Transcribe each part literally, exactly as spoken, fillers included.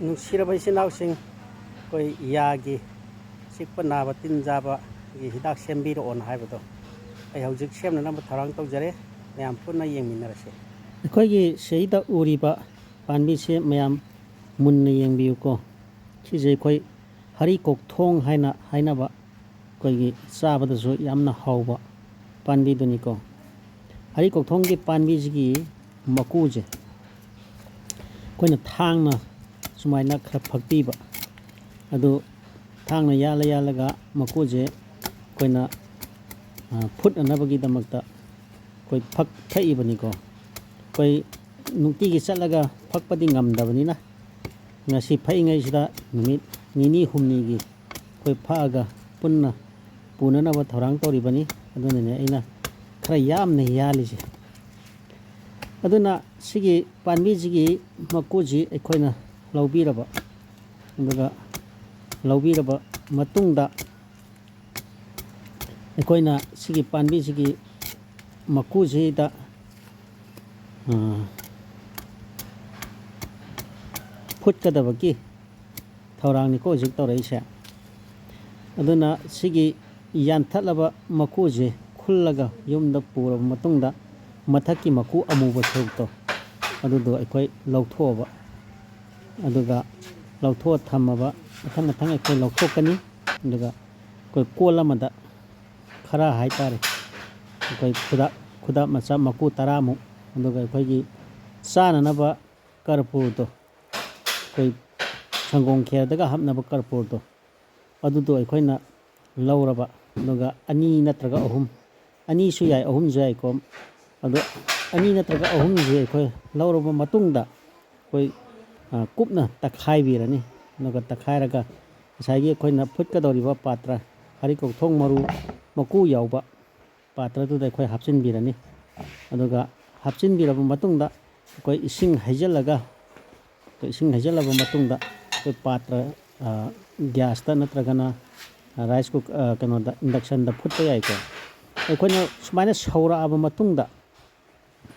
ꯅꯨꯡꯁꯤꯔꯕ ꯏꯆꯤꯟ ꯏꯅꯥꯎꯁꯤꯡ, ꯑꯩꯈꯣꯏ ꯌꯥꯒꯤ ꯆꯤꯛꯄ ꯅꯥꯕ ꯇꯤꯟ ꯆꯥꯕꯒꯤ ꯍꯤꯗꯥꯛ ꯁꯦꯝꯕꯤꯔꯛꯑꯣꯅ ꯍꯥꯏꯕꯗꯣ, ꯑꯩ ꯍꯧꯖꯤꯛ ꯁꯦꯝꯅꯅꯕ ꯊꯧꯔꯥꯡ ꯇꯧꯖꯔꯦ꯫ ꯃꯌꯥꯝ ꯄꯨꯟꯅ ꯌꯦꯡꯃꯤꯟꯅꯔꯁꯤ꯫ ꯑꯩꯈꯣꯏꯒꯤ ꯁꯤꯗ ꯎꯔꯤꯕ ꯄꯥꯝꯕꯤꯁꯦ ꯃꯌꯥꯝ ꯃꯨꯟꯅ ꯌꯦꯡꯕꯤꯌꯨꯀꯣ꯫ ꯁꯤꯁꯦ ꯑꯩꯈꯣꯏ ꯍꯔꯤ ꯀꯣꯛꯊꯣꯡ ꯍꯥꯏꯅ ꯍꯥꯏꯅꯕ ꯑꯩꯈꯣꯏꯒꯤ ꯆꯥꯕꯗꯁꯨ ꯌꯥꯝꯅ ꯍꯥꯎꯕ ꯄꯥꯝꯕꯤꯗꯨꯅꯤꯀꯣ꯫ ꯍꯔꯤ ꯀꯣꯛꯊꯣꯡꯒꯤ ꯄꯥꯝꯕꯤꯁꯤꯒꯤ ꯃꯀꯨꯁꯦ ꯑꯩꯈꯣꯏꯅ ꯊꯥꯡꯅ ꯁꯨꯃꯥꯏꯅ ꯈꯔ ꯐꯛꯄꯤꯕ, ꯑꯗꯨ ꯊꯥꯡꯅ ꯌꯥꯜꯂ ꯌꯥꯜꯂꯒ ꯃꯀꯨꯁꯦ ꯑꯩꯈꯣꯏꯅ, ꯑ, ꯐꯨꯠꯅꯅꯕꯒꯤꯗꯃꯛꯇ ꯑꯩꯈꯣꯏ ꯐꯛ ꯊꯛꯏꯕꯅꯤꯀꯣ꯫ ꯑꯩꯈꯣꯏ ꯅꯨꯡꯇꯤꯒꯤ ꯆꯠꯂꯒ ꯐꯛꯄꯗꯤ ꯉꯝꯗꯕꯅꯤꯅ, ꯉꯁꯤ ꯐꯛꯏꯉꯩꯁꯤꯗ ꯅꯨꯃꯤꯠ ꯅꯤꯅꯤ ꯍꯨꯝꯅꯤꯒꯤ ꯑꯩꯈꯣꯏ ꯐꯛꯑꯒ ꯄꯨꯟꯅ ꯄꯨꯅꯅꯕ ꯊꯧꯔꯥꯡ ꯇꯧꯔꯤꯕꯅꯤ꯫ ꯑꯗꯨꯅꯅꯦ ꯑꯩꯅ ꯈꯔ ꯌꯥꯝꯅ ꯌꯥꯜꯂꯤꯁꯦ꯫ ꯑꯗꯨꯅ ꯁꯤꯒꯤ ꯄꯥꯝꯕꯤꯁꯤꯒꯤ ꯃꯀꯨꯁꯤ ꯑꯩꯈꯣꯏꯅ ꯂꯧꯕꯤꯔꯕ, ꯑꯗꯨꯒ ꯂꯧꯕꯤꯔꯕ ꯃꯇꯨꯡꯗ, ꯑꯩꯈꯣꯏꯅ ꯁꯤꯒꯤ ꯄꯥꯝꯕꯤꯁꯤꯒꯤ ꯃꯀꯨꯁꯤꯗ, ꯑ, ꯐꯨꯠꯀꯗꯕꯒꯤ ꯊꯧꯔꯥꯡꯅꯤꯀꯣ ꯍꯧꯖꯤꯛ ꯇꯧꯔꯛꯏꯁꯦ꯫ ꯑꯗꯨꯅ ꯁꯤꯒꯤ ꯌꯥꯟꯊꯠꯂꯕ ꯃꯀꯨꯁꯦ ꯈꯨꯜꯂꯒ ꯌꯨꯝꯗ ꯄꯨꯔꯕ ꯃꯇꯨꯡꯗ, ꯃꯊꯛꯀꯤ ꯃꯀꯨ ꯑꯃꯨꯕ ꯁꯔꯨꯛꯇꯣ, ꯑꯗꯨꯗꯣ ꯑꯩꯈꯣꯏ ꯂꯧꯊꯣꯛꯑꯕ, ꯑꯗꯨꯒ ꯂꯧꯊꯣꯛꯑ ꯊꯝꯃꯕ, ꯃꯊꯪ ꯃꯊꯪ ꯑꯩꯈꯣꯏ ꯂꯧꯊꯣꯛꯀꯅꯤ꯫ ꯑꯗꯨꯒ ꯑꯩꯈꯣꯏ ꯀꯣꯜ ꯑꯃꯗ ꯈꯔ ꯍꯥꯏꯇꯥꯔꯦ, ꯑꯩꯈꯣꯏ ꯈꯨꯗꯥꯞ, ꯈꯨꯗꯥꯞ ꯃꯆꯥ ꯃꯀꯨ ꯇꯔꯥꯃꯨꯛ, ꯑꯗꯨꯒ ꯑꯩꯈꯣꯏꯒꯤ ꯆꯥꯅꯅꯕ ꯀꯔꯄꯨꯔꯗꯣ, ꯑꯩꯈꯣꯏ ꯁꯪꯒꯣꯝ ꯈꯦꯔꯗꯒ ꯍꯥꯞꯅꯕ ꯀꯔꯄꯨꯔꯗꯣ, ꯑꯗꯨꯗꯣ ꯑꯩꯈꯣꯏꯅ ꯂꯧꯔꯕ, ꯑꯗꯨꯒ ꯑꯅꯤ ꯅꯠꯇ꯭ꯔꯒ ꯑꯍꯨꯝ, ꯑꯅꯤꯁꯨ ꯌꯥꯏ, ꯑꯍꯨꯝꯁꯨ ꯌꯥꯏꯀꯣ꯫ ꯑꯗꯣ ꯑꯅꯤ ꯅꯠꯇ꯭ꯔꯒ ꯑꯍꯨꯝꯁꯦ ꯑꯩꯈꯣꯏ ꯂꯧꯔꯕ ꯃꯇꯨꯡꯗ, ꯑꯩꯈꯣꯏ, ꯑ, ꯀꯨꯞꯅ ꯇꯛꯈꯥꯏꯕꯤꯔꯅꯤ꯫ ꯑꯗꯨꯒ ꯇꯛꯈꯥꯏꯔꯒ ꯉꯁꯥꯏꯒꯤ ꯑꯩꯈꯣꯏꯅ ꯐꯨꯠꯀꯗꯧꯔꯤꯕ ꯄꯥꯇ꯭ꯔ, ꯍꯔꯤ ꯀꯣꯛꯊꯣꯡ ꯃꯔꯨ ꯃꯀꯨ ꯌꯥꯎꯕ ꯄꯥꯇ꯭ꯔꯗꯨꯗ ꯑꯩꯈꯣꯏ ꯍꯥꯞꯆꯤꯟꯕꯤꯔꯅꯤ꯫ ꯑꯗꯨꯒ ꯍꯥꯞꯆꯤꯟꯕꯤꯔꯕ ꯃꯇꯨꯡꯗ, ꯑꯩꯈꯣꯏ ꯏꯁꯤꯡ ꯍꯩꯖꯤꯜꯂꯒ, ꯑꯩꯈꯣꯏ ꯏꯁꯤꯡ ꯍꯩꯖꯤꯜꯂꯕ ꯃꯇꯨꯡꯗ, ꯑꯩꯈꯣꯏ ꯄꯥꯇ꯭ꯔ, ꯑ, ꯒ꯭ꯌꯥꯁꯇ ꯅꯠꯇ꯭ꯔꯒꯅ ꯔꯥꯏꯁ ꯀꯨꯛ-, ꯑ, ꯀꯩꯅꯣꯗ, ꯏꯟꯗꯛꯁꯟꯗ ꯐꯨꯠꯄ ꯌꯥꯏꯀꯣ꯫ ꯑꯩꯈꯣꯏꯅ ꯁꯨꯃꯥꯏꯅ ꯁꯧꯔꯛꯑꯕ ꯃꯇꯨꯡꯗ,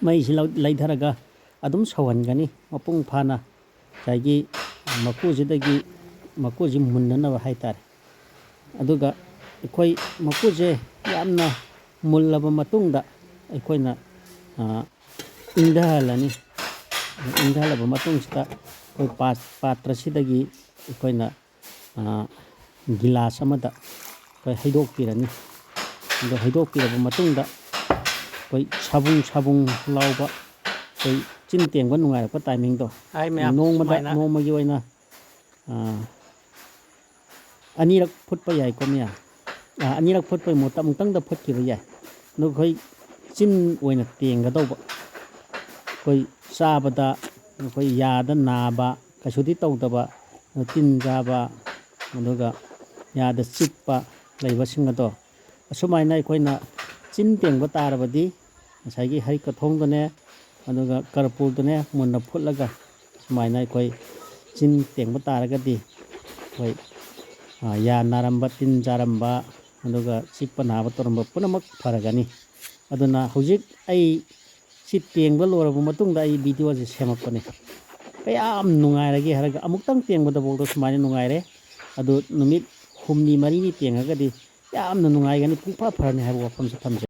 ꯃꯩꯁꯤ ꯂꯧ-, ꯂꯩꯊꯔꯒ ꯑꯗꯨꯝ ꯁꯧꯍꯟꯒꯅꯤ꯫ ꯃꯄꯨꯡ ꯐꯥꯅ ꯉꯁꯥꯏꯒꯤ ꯃꯀꯨꯁꯤꯗꯒꯤ, ꯃꯀꯨꯁꯤ ꯃꯨꯟꯅꯅꯕ ꯍꯥꯏꯇꯥꯔꯦ꯫ ꯑꯗꯨꯒ ꯑꯩꯈꯣꯏ ꯃꯀꯨꯁꯦ ꯌꯥꯝꯅ ꯃꯨꯜꯂꯕ ꯃꯇꯨꯡꯗ ꯑꯩꯈꯣꯏꯅ, ꯑ, ꯏꯪꯊꯍꯜꯂꯅꯤ꯫ ꯏꯪꯊꯍꯜꯂꯕ ꯃꯇꯨꯡꯁꯤꯗ ꯑꯩꯈꯣꯏ ꯄꯥ-, ꯄꯥꯇ꯭ꯔꯁꯤꯗꯒꯤ ꯑꯩꯈꯣꯏꯅ, ꯑ, ꯒꯤꯂꯥꯁ ꯑꯃꯗ ꯑꯩꯈꯣꯏ ꯍꯩꯗꯣꯛꯄꯤꯔꯅꯤ꯫ ꯑꯗꯣ ꯍꯩꯗꯣꯛꯄꯤꯔꯕ ꯃꯇꯨꯡꯗ ꯑꯩꯈꯣꯏ ꯁꯥꯕꯨꯡ ꯁꯥꯕꯨꯡ ꯂꯥꯎꯕ, ꯑꯩꯈꯣꯏ ꯆꯤꯟ ꯇꯦꯡꯕ ꯅꯨꯡꯉꯥꯏꯔꯛꯄ timingꯗꯣ, ꯍꯥꯏ ꯃꯌꯥꯝ, ꯅꯣꯡꯃꯗ, ꯁꯨꯃꯥꯏꯅ ꯅꯣꯡꯃꯒꯤ ꯑꯣꯏꯅ, ꯑ, ꯑꯅꯤꯔꯛ ꯐꯨꯠꯄ ꯌꯥꯏꯀꯣ ꯃꯌꯥꯝ꯫ ꯑ, ꯑꯅꯤꯔꯛ ꯐꯨꯠꯄꯒꯤ ꯃꯍꯨꯠꯇ ꯑꯃꯨꯛꯇꯪꯗ ꯐꯨꯠꯈꯤꯕ ꯌꯥꯏ꯫ ꯑꯗꯨꯒ ꯑꯩꯈꯣꯏ ꯆꯤꯟ ꯑꯣꯏꯅ ꯇꯦꯡꯒꯗꯧꯕ꯫ ꯑꯩꯈꯣꯏ ꯆꯥꯕꯗ ꯑꯩꯈꯣꯏ ꯌꯥꯗ ꯅꯥꯕ ꯀꯩꯁꯨꯗꯤ ꯇꯧꯗꯕ, ꯇꯤꯟ ꯆꯥꯕ, ꯑꯗꯨꯒ ꯌꯥꯗ ꯆꯤꯛꯄ ꯂꯩꯕꯁꯤꯡ ꯑꯗꯣ, ꯑꯁꯨꯃꯥꯏꯅ ꯑꯩꯈꯣꯏꯅ ꯆꯤꯟ ꯇꯦꯡꯕ ꯇꯥꯔꯕꯗꯤ, ꯉꯁꯥꯏꯒꯤ ꯍꯩꯀꯊꯣꯡꯗꯨꯅꯦ, ꯑꯗꯨꯒ ꯀꯔꯄꯨꯔꯗꯨꯅꯦ ꯃꯨꯟꯅ ꯐꯨꯠꯂꯒ ꯁꯨꯃꯥꯏꯅ ꯑꯩꯈꯣꯏ ꯆꯤꯟ ꯇꯦꯡꯕ ꯇꯥꯔꯒꯗꯤ, ꯑꯩꯈꯣꯏ, ꯑ, ꯌꯥ ꯅꯥꯔꯝꯕ, ꯇꯤꯟ ꯆꯥꯔꯝꯕ, ꯑꯗꯨꯒ ꯆꯤꯛꯄ ꯅꯥꯕ ꯇꯧꯔꯝꯕ ꯄꯨꯝꯅꯃꯛ ꯐꯔꯒꯅꯤ꯫ ꯑꯗꯨꯅ ꯍꯧꯖꯤꯛ ꯑꯩ ꯁꯤ ꯇꯦꯡꯕ ꯂꯣꯏꯔꯕ ꯃꯇꯨꯡꯗ ꯑꯩ videoꯁꯦ ꯁꯦꯝꯃꯛꯄꯅꯦ꯫ ꯀꯌꯥꯝ ꯅꯨꯡꯉꯥꯏꯔꯒꯦ ꯍꯥꯏꯔꯒ, ꯑꯃꯨꯛꯇꯪ ꯇꯦꯡꯕꯗꯐꯥꯎꯗ ꯁꯨꯃꯥꯏꯅ ꯅꯨꯡꯉꯥꯏꯔꯦ꯫ ꯑꯗꯨ ꯅꯨꯃꯤꯠ ꯍꯨꯝꯅꯤ ꯃꯔꯤꯅꯤ ꯇꯦꯡꯉꯒꯗꯤ ꯌꯥꯝꯅ ꯅꯨꯡꯉꯥꯏꯒꯅꯤ, ꯄꯨꯡꯐ ꯐꯔꯅꯤ ꯍꯥꯏꯕ ꯋꯥꯐꯝꯁꯦ ꯊꯝꯖꯒꯦ꯫